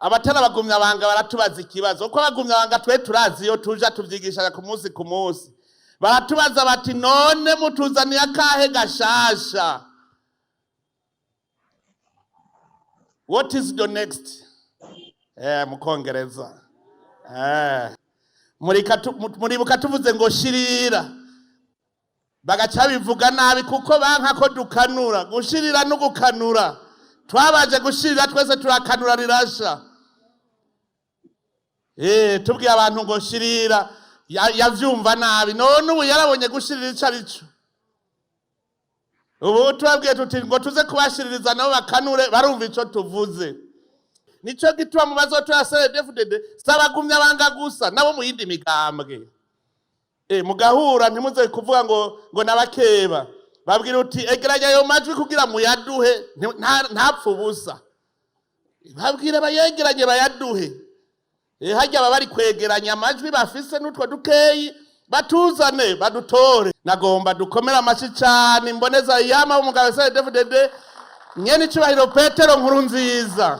Abatari abagumyabanga baratubaza ikibazo, kuko abagumyabanga twe turazi iyo tuja, tuvyigisha ku munsi ku munsi. Baratubaza bati: "None mutuzaniye akahe gashasha? What is the next?" Mu Kongereza. Muribuka tuvuze ngo shirira, bagaca bivuga nabi kuko banka ko dukanura. Gushirira no gukanura, twabaje gushirira twese turakanura rirasha. Tubwiye abantu ngo shirira, yavyumva nabi. None ubu yarabonye gushirira ico arico. Ubu tubabwiye tuti ngo tuze kubashiririza, nabo bakanure, barumva ico tuvuze. Nico gituma mu bazotora CNDD-FDD s'abagumya banga gusa, nabo mu yindi migambwe. Mugahura, ntimuze kuvuga ngo nabakeba. Babwira uti: "Egeranya ayo majwi kugira muyaduhe, ntapfe ubusa." Babwira bayegeranye bayaduhe. Harya baba bari kwegeranya amajwi bafise n'utwo dukeyi, batuzane badutore. Nagomba dukomere amashi cane imboneza yama w'umugabo CNDD-FDD, nyene icubahiro Petero Nkurunziza.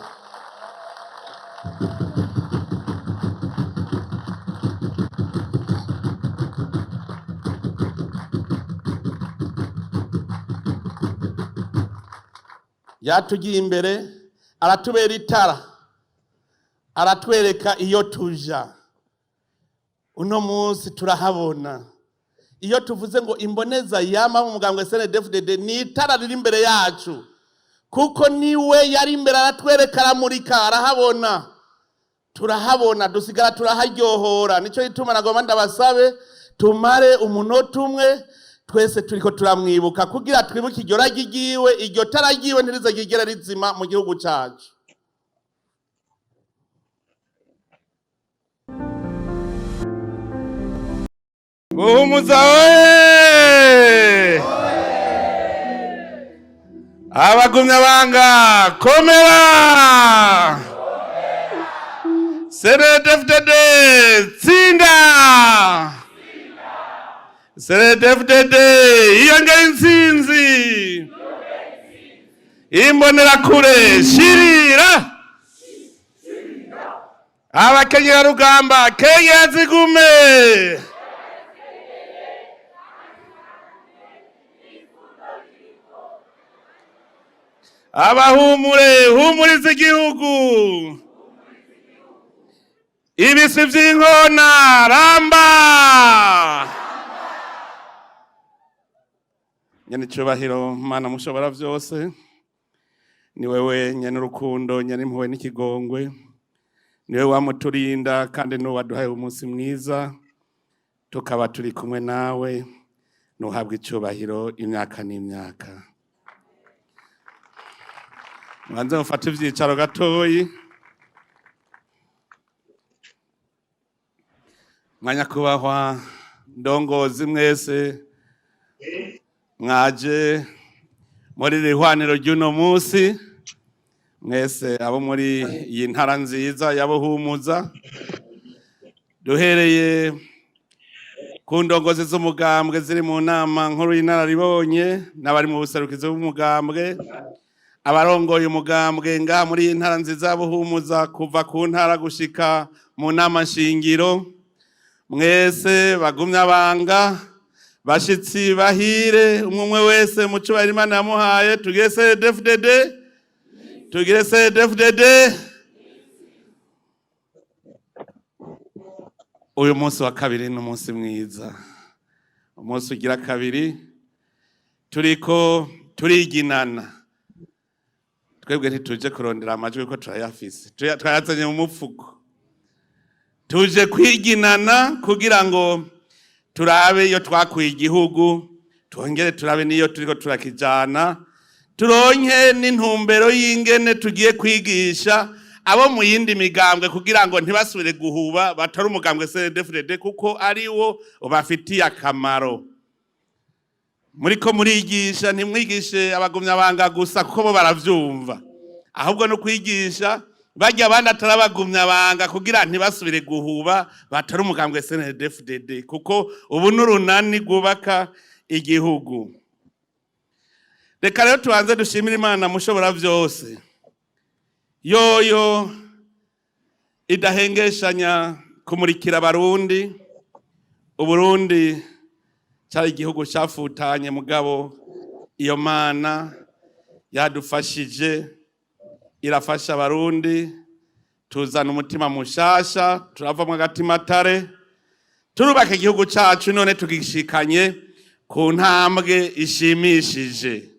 Yatugiye imbere, aratubera itara, aratwereka iyo tuja. Uno munsi turahabona. Iyo tuvuze ngo imboneza yama mu mugambwe CNDD-FDD, ni itara riri imbere yacu, kuko niwe yari imbere, aratwereka, aramurika, arahabona, turahabona, dusigara turaharyohora. Nico gituma nagomba ndabasabe tumare umunota umwe twese turiko turamwibuka, kugira twibuke iryo ragi ryiwe, iryo tara ryiwe ntirize ryigera rizima mu gihugu cacu. Buhumuza we! Abagumyabanga komera! CNDD-FDD tsinda! CNDD-FDD iyongera intsinzi! Imbonerakure shirira! Abakenyerarugamba kenyera zigume! Abahumure humuriza igihugu! Ibisi vy'inkona ramba! Nyene icubahiro Mana mushobora vyose, ni wewe nyene urukundo, nyene impuhwe n'ikigongwe, niwe wamuturinda kandi niwe waduhaye umunsi mwiza tukaba turi kumwe nawe. Nuhabwa icubahiro imyaka n'imyaka. Mubanze mufate ivyicaro gatoyi. Mwanyakubahwa ndongozi mwese mwaje muri iri hwaniro ry'uno munsi, mwese abo muri iyi ntara nziza ya Buhumuza, duhereye ku ndongozi z'umugambwe ziri mu nama nkuru y'inararibonye n'abari mu buserukizi bw'umugambwe, abarongoye umugambwe ngaha muri iyi ntara nziza ya Buhumuza, kuva ku ntara gushika mu nama nshingiro, mwese bagumyabanga, bashitsi bahire, umwe umwe wese mu cubahiro Imana yamuhaye, tugire CNDD-FDD, tugire CNDD-FDD. Uyu munsi wa kabiri ni umunsi mwiza, umunsi ugira kabiri turiko turiginana. Twebwe ntituje kurondera amajwi kuko turayafise, twayazanye mu mufuko. Tuje kwiginana kugira ngo turabe iyo twakuye igihugu, twongere turabe n'iyo turiko turakijana, turonke n'intumbero y'ingene tugiye kwigisha abo mu yindi migambwe kugira ngo ntibasubire guhuba, batari umugambwe CNDD-FDD, kuko ari wo ubafitiye akamaro. Muriko murigisha, ntimwigishe abagumyabanga gusa kuko bo baravyumva, ahubwo no kwigisha barya abandi atari abagumyabanga kugira ntibasubire guhuba, batari umugambwe CNDD-FDD, kuko ubu n'urunani rwubaka igihugu. Reka rero tubanze dushimire Imana mushobora vyose, yoyo. Idahengeshanya kumurikira Abarundi. Uburundi cari igihugu cafutanye, mugabo iyo Mana yadufashije, irafasha Abarundi, tuzana umutima mushasha, turavamwo agatimatare, turubaka igihugu cacu, none tugishikanye ku ntambwe ishimishije.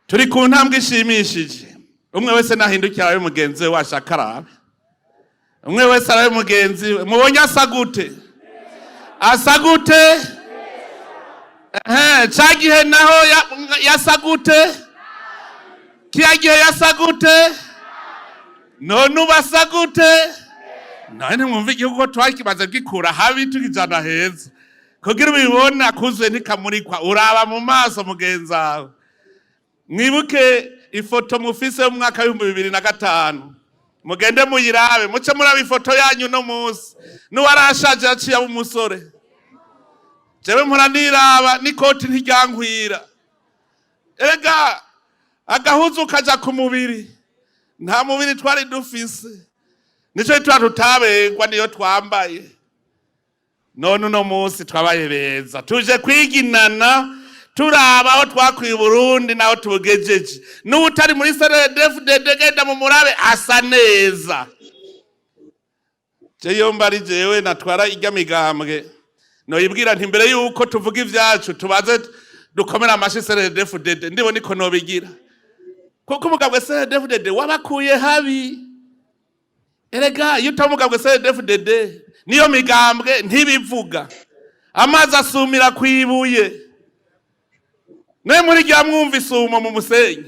Turi ku ntambwe ishimishije. Umwe wese nahindukira arabe mugenzi we, washaka arabe umwe wese arabe mugenzi we. Mubonye asa gute? Asa gute? Ehe, ca gihe naho yasa gute? Kiya gihe yasa gute? None ubu asa gute? None ntimwumva igihugu ko twakimaze gikura habi tukijana heza? Kugira ubibona kuzuye ntikamurikwa, uraba mu maso mugenzi wawe. Mwibuke ifoto mufise mu mwaka w'2005, mugende muyirabe, muce muraba ifoto yanyu no munsi. N'uwarashaje yaciye aba umusore. Jewe mpora niraba n'ikoti ntiryankwira. Erega agahuzu kaja ku mubiri, nta mubiri twari dufise, nico gituma tutaberwa niyo twambaye. None uno munsi twabaye beza, tuje kwiginana, turaba aho twakwiye Burundi naho tubugejeje. N'utari muri CNDD-FDD, genda mu murabe, asa neza. Je iyo mbari jewe natwara irya migambwe, noyibwira nti mbere yuko tuvuga ivyacu tubaze dukomera amashi CNDD-FDD. Ndibona niko nobigira, kuko umugambwe CNDD-FDD wabakuye habi. Erega iyo utaba umugambwe CNDD-FDD, niyo migambwe ntibivuga. Amazi asumira kwibuye. Nawe muri rya mwumva isumo mu musenyi,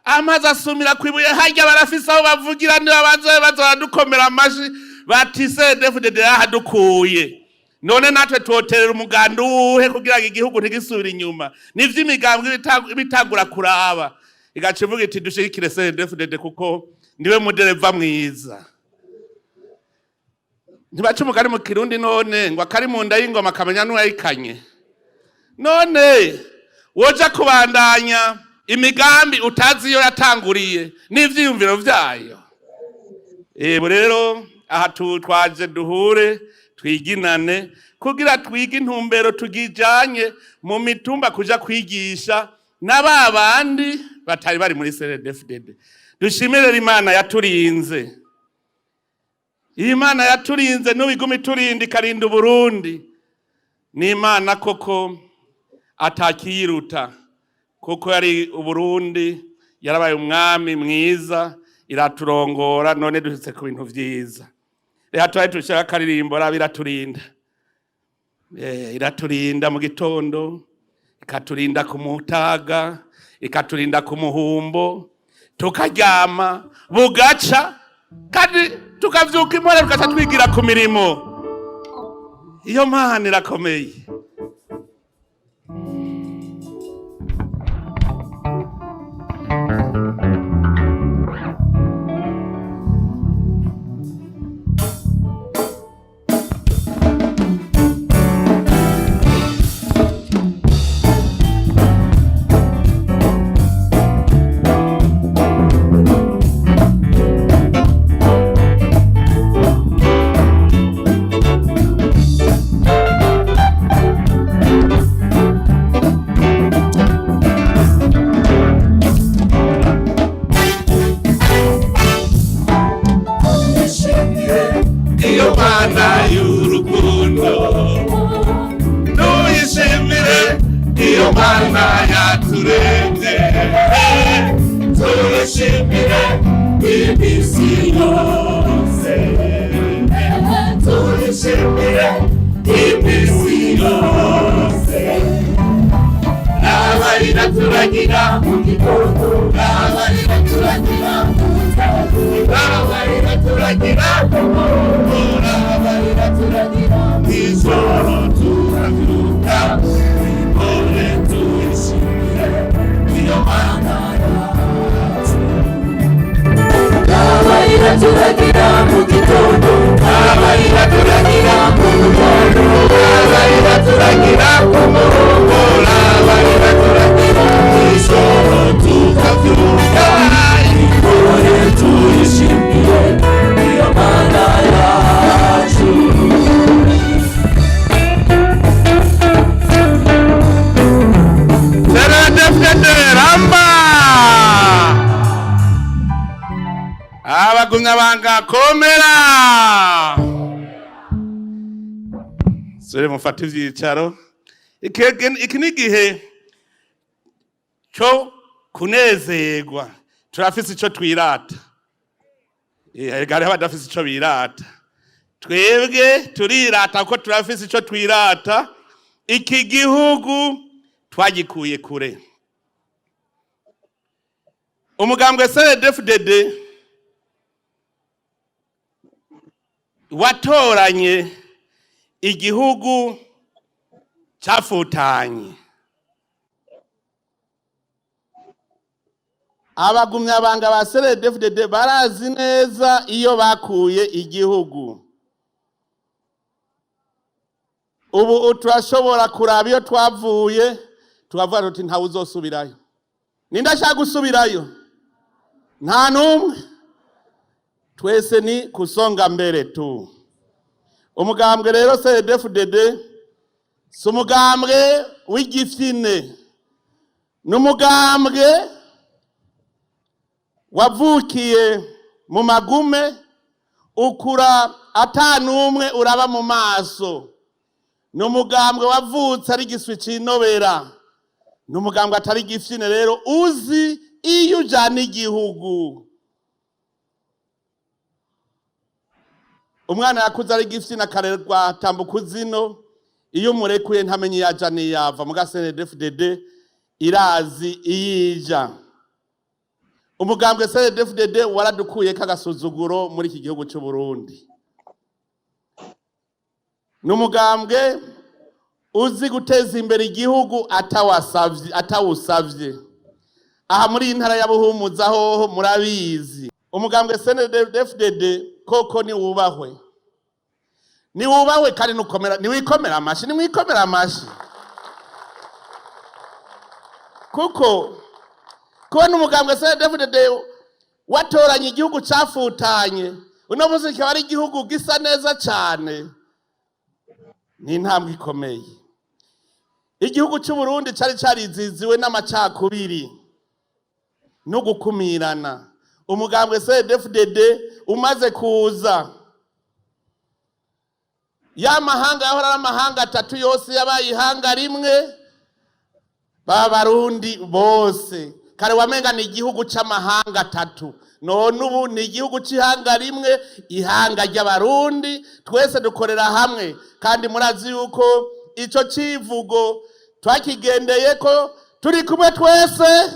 amazi asumira kwibuye. Harya barafise aho bavugira, niba baza baza baradukomera amashi bati CNDD-FDD yahadukuye. None natwe twoterera umuganda uwuhe kugira ngo igihugu ntigisubire inyuma? Nivyo imigambwe ibitangura kuraba, igaca ivuga iti dushigikire CNDD-FDD kuko niwe mudereva mwiza. Ntibaca umugani mu Kirundi none ngo akari mu nda y'ingoma kamenya n'uwayikanye? None woja kubandanya imigambi utazi iyo yatanguriye n'ivyiyumviro vyayo? Ebo rero aha twaje duhure, twiginane, kugira twige intumbero tugijanye mu mitumba kuja kwigisha na ba bandi batari bari muri CNDD-FDD. Dushimire Imana yaturinze. Iyi Imana yaturinze n'ubiguma iturinda, ikarinda Uburundi. Ni Imana koko atakiyiruta, kuko yari Uburundi yarabaye umwami mwiza, iraturongora, none dushitse ku bintu vyiza. Reka tubaye tushaka akaririmbo. Raba, iraturinda. Iraturinda mu gitondo, ikaturinda ku mutaga, ikaturinda ku muhumbo, tukaryama bugaca kandi tukavyuka impore, tugaca twigira ku mirimo. Iyo Mana irakomeye. Iyo Mana y'urukundo tuyishimire, iyo Mana yaturemye tuyishimire iminsi yose, tuyishimire iminsi yose. Abarira turagira mu gitondo, abarira turagira mu mutago, abarira turagira ku muhoro, abarira turagira mw'ijoro, turabyuka twikore, tuyishimire iyo Mana yacu. Abarira turagira mu gitondo, Abarira turagira mu mutago, abarira turagira ku muhoro, abarira turagira mw'ijoro, tukabyuka twikore, tuyishimire. Abagumyabanga komera. Sore mufate ivyicaro. Iki ni igihe cyo kunezerwa. Turafise ico twirata. Erega hariho abadafise ico birata. Twebwe turirata kuko turafise ico twirata. Iki gihugu twagikuye kure. Umugambwe CNDD-FDD watoranye igihugu cyafutanye. Abagumyabanga ba CNDD-FDD barazi neza iyo bakuye igihugu. Ubu turashobora kuraba iyo twavuye, tukavuga tuti ntawe uzosubirayo. Ninde ashaka gusubirayo? Nta n'umwe. Twese ni kusonga mbere tu. Umugambwe rero CNDD-FDD si umugambwe w'igifyine, ni umugambwe wavukiye mu magume, ukura ata n'umwe uraba mu maso. Ni umugambwe wavutse ari igiswi cinobera. Ni umugambwe atari igifyine rero, uzi iyo ujana igihugu. Umwana yakuze ari igifyine akarerwa tambuka uzino, iyo umurekuye ntamenye iyo aja n'iyo ava. Muga CNDD-FDD irazi iyo ija. Umugambwe CNDD-FDD waradukuyeko agasuzuguro muri iki gihugu c'u Burundi. Ni umugambwe uzi guteza imbere igihugu atawusavye. Aha muri iyi ntara ya Buhumuza hoho murabizi. Umugambwe CNDD-FDD koko ni wubahwe. Ni wubahwe kandi nukomera, ni wikomera amashi, ni mwikomera amashi. Kuko kubona umugambwe CNDD-FDD watoranye igihugu cafutanye, uno munsi kikaba ari igihugu gisa neza cane, ni intambwe ikomeye. Igihugu c'u Burundi cari cariziziwe n'amacakubiri no gukumirana. Umugambwe CNDD-FDD umaze kuza, ya mahanga yahora ari amahanga atatu yose yabaye ihanga rimwe, ba Barundi bose. Kare wamenga ni igihugu c'amahanga atatu, none ubu ni igihugu c'ihanga rimwe, ihanga ry'Abarundi. Twese dukorera hamwe, kandi murazi yuko ico civugo twakigendeyeko turi kumwe twese.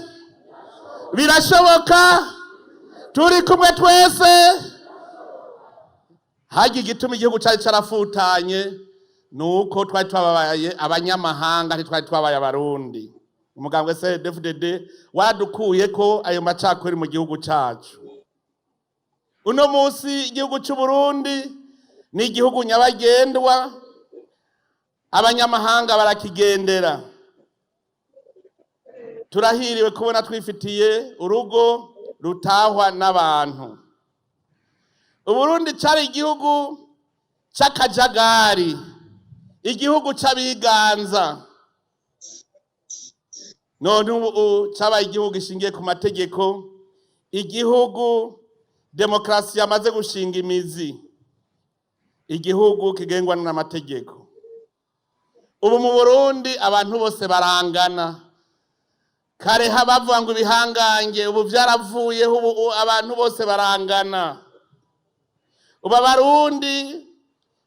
Birashoboka, turi kumwe twese. Harya igituma igihugu cari carafutanye nuko twari twabaye abanyamahanga, ntitwari twabaye Abarundi. Umugambwe CNDD-FDD waradukuyeko ayo macakubiri mu gihugu cacu. Uno munsi igihugu c'u Burundi ni igihugu nyabagendwa, abanyamahanga barakigendera. Turahiriwe kubona twifitiye urugo rutahwa n'abantu. Uburundi cari igihugu c'akajagari, igihugu c'abiganza. None ubu cabaye igihugu gishingiye ku mategeko, igihugu demokarasi yamaze gushinga imizi, igihugu kigengwa n'amategeko. Ubu mu Burundi abantu bose barangana. Kare bavuga ngo ibihangange, ubu vyaravuyeho, ubu abantu bose barangana. Ubu Abarundi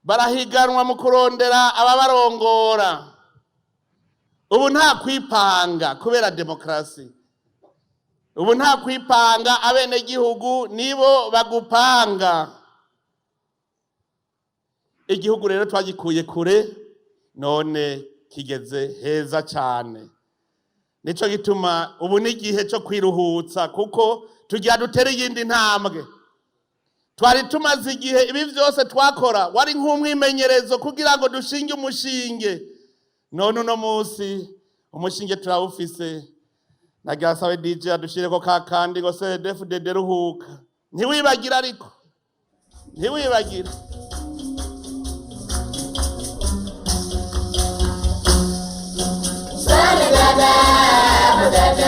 barahiganwa mu kurondera ababarongora. Ubu nta kwipanga kubera demokarasi. Ubu nta kwipanga, abenegihugu nibo bagupanga. Igihugu rero twagikuye kure, none kigeze heza cane. Nico gituma ubu ni igihe co kwiruhutsa, kuko tugira dutere iyindi ntambwe. Twari tumaze igihe ibi vyose twakora wari nk'umwimenyerezo kugira ngo dushinge umushinge. None uno munsi umushinge turawufise. Nagira sabe DJ adushireko ka kandi ngo CNDD-FDD ruhuka. Ntiwibagira ariko. Ntiwibagira. CNDD-FDD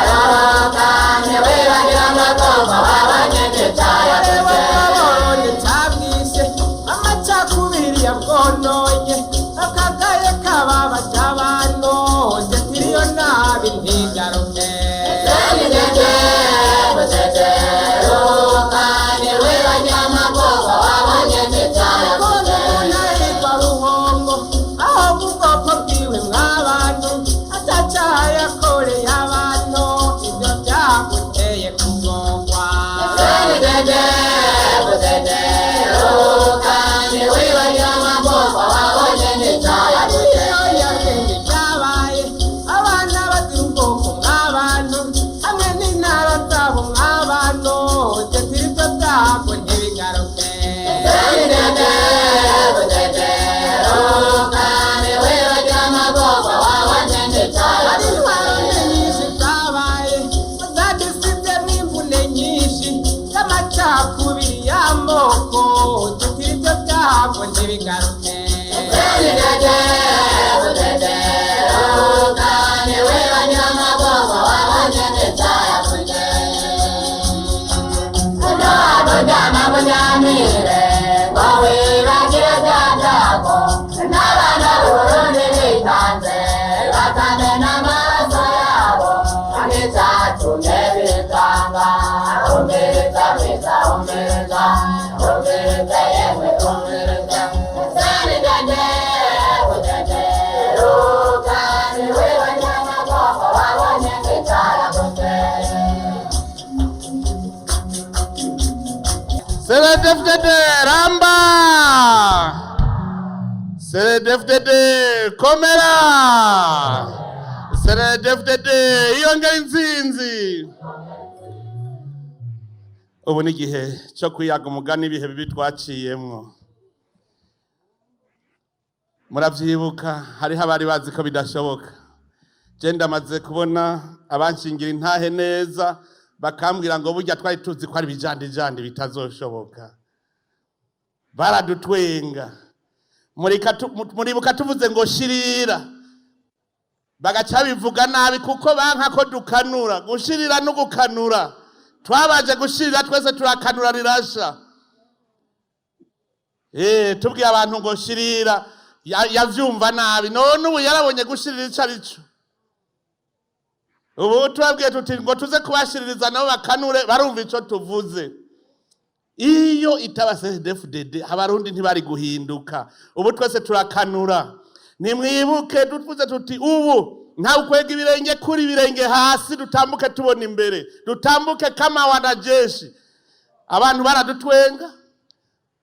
ruhuka, ntiwibagira amakosa wabanye. Yabwononye akagaye kababaje abantu tiriyo nabi ntigaruke. Ukuntu umuntu ahigwa ruhongo aho mu bwoko bwiwe mw'abantu atacaha yakoreye abantu, ibyo byaguteye kugongwa. Ariyo yagenge ryabaye abana bazira ubwoko mw'abantu hamwe n'intara zabo mw'abantu, tetira ibyo byago ntibigaruke. Hari intwaro mbi nyinshi zabaye zadusibye n'imvune nyinshi z'amacakubiri y'amoko, tutira ibyo byago ntibigaruke. CNDD-FDD ramba, CNDD-FDD komera, CNDD-FDD iyongera intsinzi. Ubu ni igihe cyo kwiyaga umugani ibihe bibi twaciyemwo. Muravyibuka, hariho abari bazi ko bidashoboka. Je ndamaze kubona abanshingira intahe neza, bakambwira ngo burya twari tuzi ko ari ibijandijandi bitazoshoboka. Baradutwenga. Muribuka tuvuze ngo shirira, bagaca bivuga nabi kuko banka ko dukanura. Gushirira no gukanura, twabaje gushirira twese turakanura rirasha. Tubwiye abantu ngo shirira, yavyumva nabi. None ubu yarabonye gushirira ico arico. Ubu tubabwiye tuti ngo tuze kubashiririza nabo bakanure, barumva ico tuvuze. Iyo itaba CNDD-FDD abarundi ntibari guhinduka. Ubu twese turakanura. Nimwibuke tuvuze tuti ubu nta ukwega ibirenge kuri ibirenge hasi, dutambuke tubona imbere, dutambuke kama wanajeshi. Abantu baradutwenga,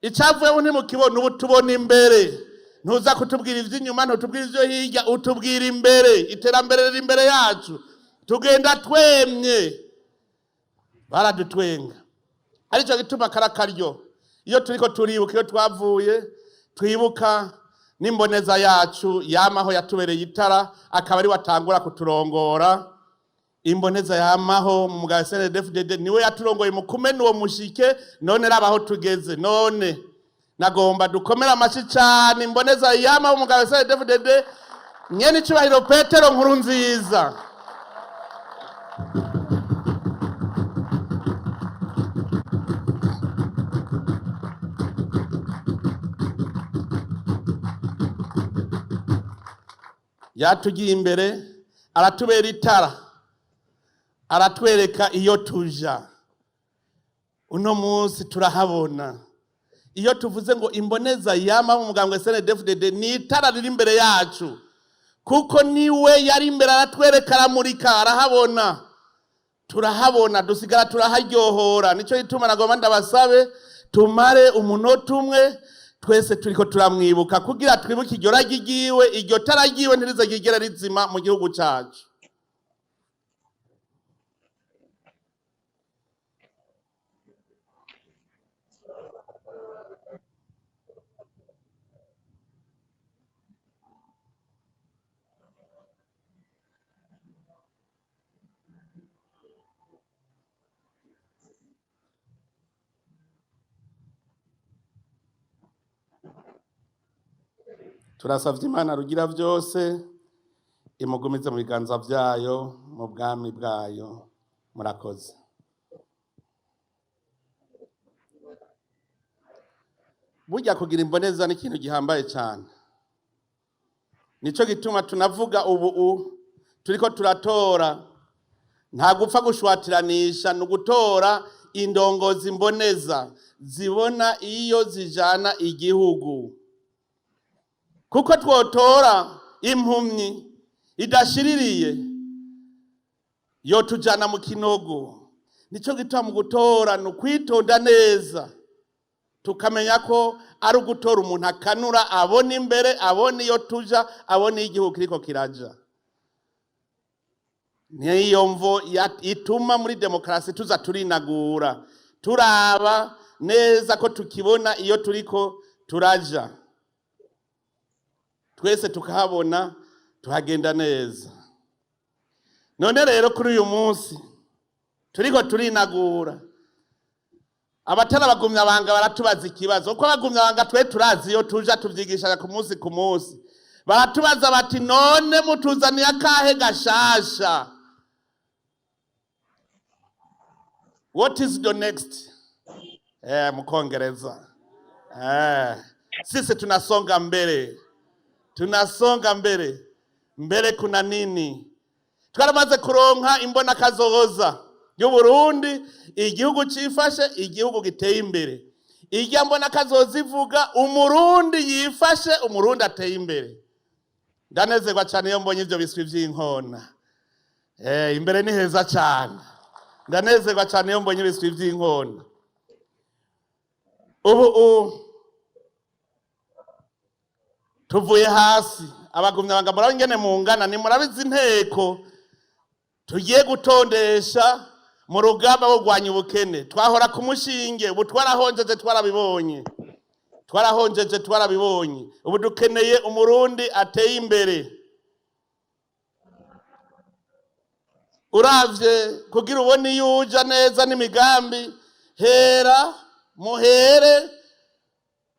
icavuyeho ntimukibona. Ubu tubona imbere. Ntuza kutubwira ivy'inyuma, ntutubwira ivyo hirya, utubwira imbere. Iterambere riri imbere yacu, tugenda twemye. Baradutwenga. Aricyo gituma karakaryo iyo turiko turibuka iyo twavuye, twibuka n'imboneza yacu yamaho yatubereye itara, akaba ari watangura kuturongora. Imboneza yamaho mu mugabo CNDD-FDD niwe yaturongoye mu kumena uwo mushike. None raba aho tugeze. None nagomba dukomere amashi cane imboneza yamaho mu mugabo CNDD-FDD, nyene icubahiro Petero Nkuru Nziza. Yatugiye imbere, aratubera itara, aratwereka iyo tuja. Uno munsi turahabona. Iyo tuvuze ngo imboneza yama mu mugambwe CNDD-FDD, ni itara riri imbere yacu, kuko niwe yari imbere, aratwereka, aramurika, arahabona, turahabona, dusigara turaharyohora. Nico gituma nagomba ndabasabe tumare umunota umwe twese turiko turamwibuka, kugira twibuke iryo ragi ryiwe, iryo tara ryiwe ntirize ryigera rizima mu gihugu cacu. Turasavye Imana Rugira byose imugumize mu biganza vyayo, mu bwami bwayo. Murakoze. Burya kugira imboneza ni ikintu gihambaye cyane. Nico gituma tunavuga ubu turiko turatora, nta gupfa gushwatiranisha, ni ugutora indongozi mboneza zibona iyo zijana igihugu, kuko twotora impumyi idashiririye yotujana mu kinogo. Nico gituma mu gutora ni ukwitonda neza, tukamenya ko ari ugutora umuntu akanura, abona imbere, abona iyo tuja, abona iyo igihugu kiriko kiraja. Niyo mvo ituma muri demokarasi tuza turinagura, turaba neza ko tukibona iyo turiko turaja, twese tukahabona, tuhagenda neza. None rero kuri uyu munsi turiko turinagura, abatari abagumyabanga baratubaza ikibazo, kuko abagumyabanga twe turazi iyo tuja, tuvyigisha ku munsi ku munsi. Baratubaza bati: "None mutuzaniye akahe gashasha? What is the next?" Mu Kongereza. Sisi tunasonga mbele, tunasonga mbele. Mbele kuna nini? Twaramaze kuronka imbona kazoza y'Uburundi, igihugu cifashe, igihugu giteye imbere. Irya mbona kazoza ivuga Umurundi yifashe, Umurundi ateye imbere. Ndanezerwa cyane iyo mbonye ivyo biswi vy'inkona. Imbere ni heza cyane. Ndanezerwa cyane iyo mbonye ibiswi vy'inkona. Ubu tuvuye hasi, abagumyabanga murabe ingene mungana, ni murabizi inteko tugiye gutondesha mu rugamba rwo kurwanya ubukene. Twahora ku mushinge, ubu twarahonjeje, twarabibonye, twarahonjeje, twarabibonye. Ubu dukeneye Umurundi ateye imbere. Uravye kugira ubone iyo uja neza n'imigambi, hera muhere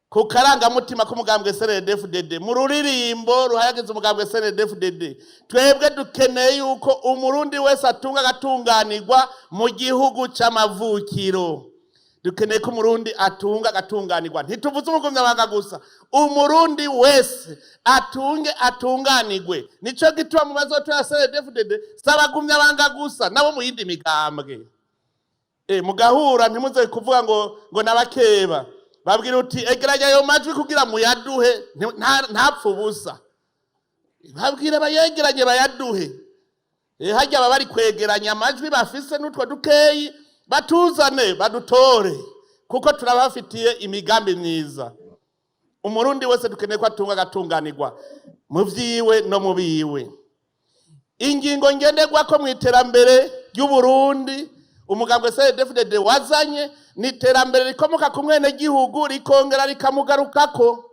ku karangamutima k'umugambwe CNDD-FDD, mu ruririmbo ruhayagiza umugambwe CNDD-FDD. Twebwe dukeneye yuko Umurundi wese atunga agatunganirwa mu gihugu c'amavukiro. Dukeneye ko Umurundi atunga agatunganirwa. Ntituvuze umugumyabanga gusa, Umurundi wese atunge atunganirwe. Nico gituma mu bazotora CNDD-FDD si abagumyabanga gusa, nabo mu yindi migambwe. Mugahura, ntimuze kuvuga ngo nabakeba. Babwira uti: "Egeranya ayo majwi kugira muyaduhe, ntapfe ubusa." Babwira bayegeranye bayaduhe. Harya baba bari kwegeranya amajwi bafise n'utwo dukeyi, batuzane badutore, kuko turabafitiye imigambi myiza. Umurundi wese dukeneye ko atunga agatunganirwa mu vyiwe no mu biwe. Ingingo ngenderwako mu iterambere ry'Uburundi umugambwe CNDD-FDD wazanye ni iterambere rikomoka ku mwenegihugu, rikongera rikamugarukako.